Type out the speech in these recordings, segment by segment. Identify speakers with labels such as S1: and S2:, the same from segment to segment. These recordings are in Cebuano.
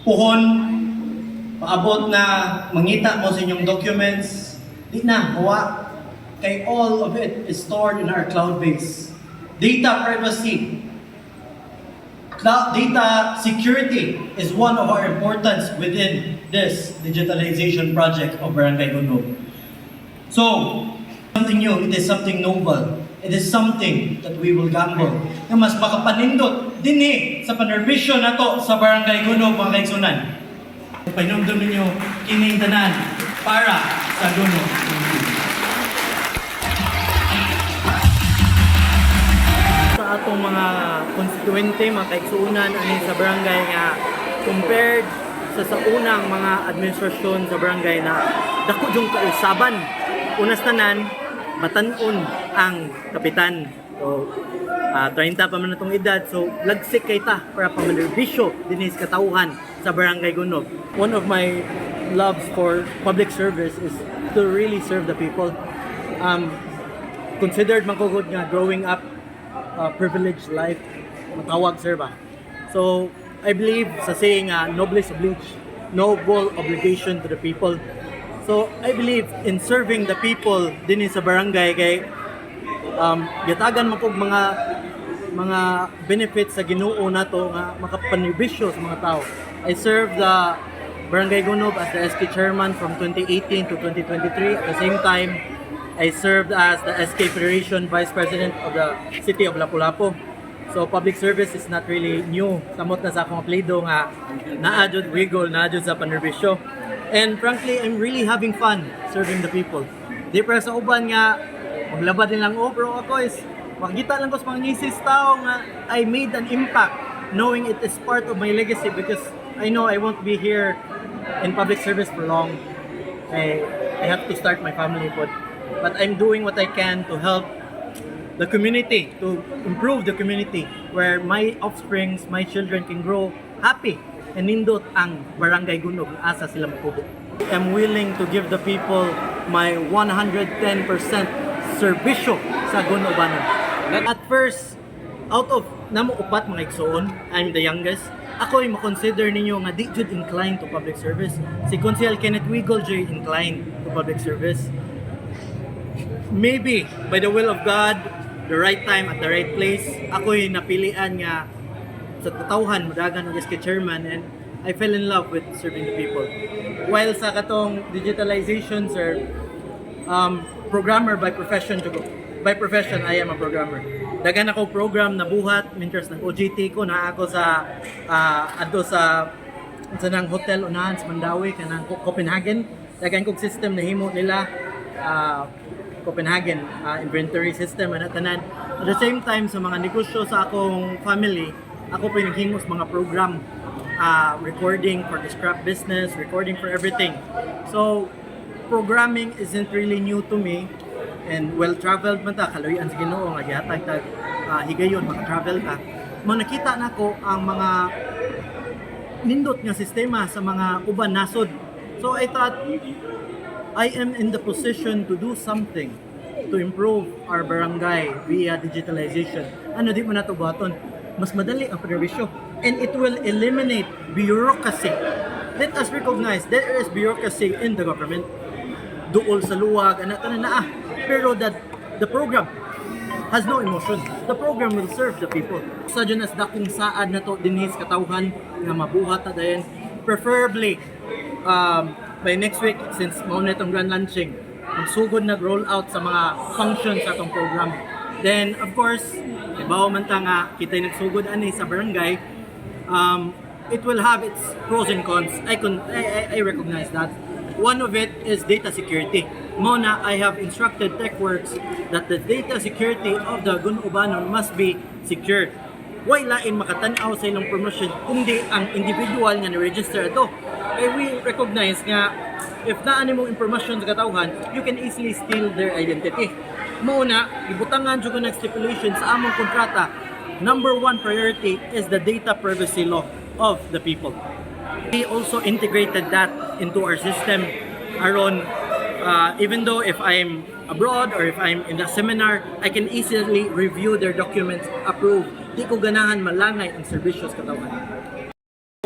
S1: Puhon, paabot na mangita mo sa inyong documents, di na, huwa. Kay all of it is stored in our cloud base. Data privacy, cloud data security is one of our importance within this digitalization project of Barangay Gunib. So, something new, it is something novel. It is something that we will gamble. Nga mas makapanindot dinhi sa panerbisyo nato sa Barangay Gunib, mga kaigsunan. Pahinumdum ninyo kining tanan para sa Gunib. Sa atong mga konstituente, mga kaigsuunan ani sa barangay nga compared sa unang mga administrasyon sa barangay na dako yung kausaban. Unas tanan, batan-on ang kapitan. So, 30 pa man atong edad, so lagsik kay ta para pamanerbisyo dinhi sa katawhan sa Barangay Gunib. One of my loves for public service is to really serve the people. Considered man ko gud nga growing up privileged life matawag, sir, ba. So I believe sa saying nga noblesse oblige, noble obligation to the people. So I believe in serving the people dinhi sa barangay kay gitagan man kog mga benefits sa Ginoo nato nga makapanerbisyo sa mga tao. I served the Barangay Gunib as the SK chairman from 2018 to 2023. At the same time, I served as the SK Federation Vice President of the City of Lapu-Lapu. So public service is not really new. Samot na sa akong apelyido nga naa jud wigol, naa jud sa panerbisyo. And frankly, I'm really having fun serving the people. Di para sa uban nga maglaba din lang, oh, pero ako is makita lang ko sa mga ngisis tao nga I made an impact, knowing it is part of my legacy, because I know I won't be here in public service for long. I have to start my family, but I'm doing what I can to help the community, to improve the community where my offsprings, my children can grow happy and nindot ang Barangay Gunib asa sila makubo. I'm willing to give the people my 110% serbisyo sa Gunubanon. At first, out of namo upat mga igsoon, I'm the youngest. Ako ay makonsider ninyo nga di jud inclined to public service. Si Konsehal Kenneth Wigol jud inclined to public service. Maybe by the will of God, the right time at the right place, ako'y napilian nga sa katawhan mudagan og SK chairman, and I fell in love with serving the people. While sa katong digitalization, sir, programmer by profession to go. By profession, I am a programmer. Daghan ako program na buhat, mientras nag OJT ko na ako sa adto sa nang hotel unahan sa Mandaue, kanang Copenhagen. Daghan kog system na himo nila, Copenhagen inventory system ana tanan. At the same time, sa mga negosyo sa akong family, ako pa naghimo sa mga program, recording for the scrap business, recording for everything. So programming isn't really new to me and well-traveled man ta, kaluyan sa Ginoo nga gihatag tag higayon maka-travel ta. Mo nakita nako ang mga nindot nga sistema sa mga uban nasod. So I thought I am in the position to do something to improve our barangay via digitalization. Ano di mo na to buhaton? Mas madali ang panerbisyo and it will eliminate bureaucracy. Let us recognize there is bureaucracy in the government. Duol sa luwag, ana tanan naa. Pero that the program has no emotion. The program will serve the people. Sa dyan as dakong saad na to dinhi sa katawhan nga mabuhat na dayon. Preferably by next week, since mao na itong grand launching, magsugod nag roll out sa mga functions sa atong program. Then of course, ibaw man ta nga kita'y nagsugod ani sa barangay, it will have its pros and cons. I recognize that. One of it is data security. Mao na, I have instructed TechWorks that the data security of the Gunubanon must be secured. Way lain makatan-aw sa ilang promotion kundi ang individual nga ni-register ato. Eh, we recognize nga if naa nimo impormasyon sa katawhan, you can easily steal their identity. Mao na, ibutangan jud ko ng stipulation sa among kontrata. Number one priority is the data privacy law of the people. We also integrated that into our system aron even though if I'm abroad or if I'm in a seminar, I can easily review their documents, approve. Di ko ganahan malangay ang serbisyo sa katawhan.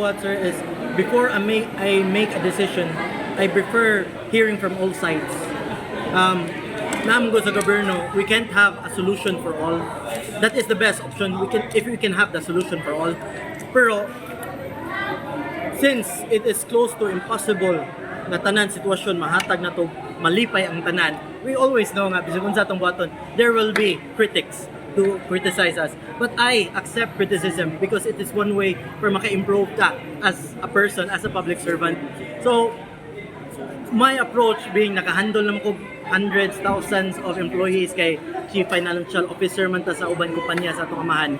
S1: What, sir, is Before I make a decision, I prefer hearing from all sides. Naa man sa gobyerno, we can't have a solution for all. That is the best option. We can if we can have the solution for all. Pero since it is close to impossible na tanan sitwasyon mahatag na to, malipay ang tanan, we always know nga bisag unsa atong buhaton, there will be critics to criticize us. But I accept criticism because it is one way for maka-improve ka as a person, as a public servant. So my approach, being nakahandle naman ko hundreds, thousands of employees kay chief financial officer man ta sa uban kumpanya sa atong amahan.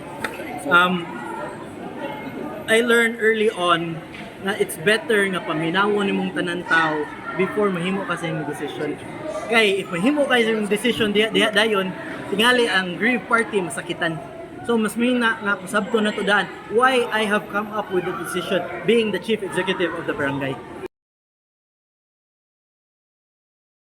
S1: I learned early on na it's better nga paminawon nimong tanan tao before mahimo ka sa imong decision. Kay if mahimo ka sa imong decision diha diha dayon, tingali ang grieved party masakitan. So mas mina nga pasabto na to daan why I have come up with the decision, being the chief executive of the barangay.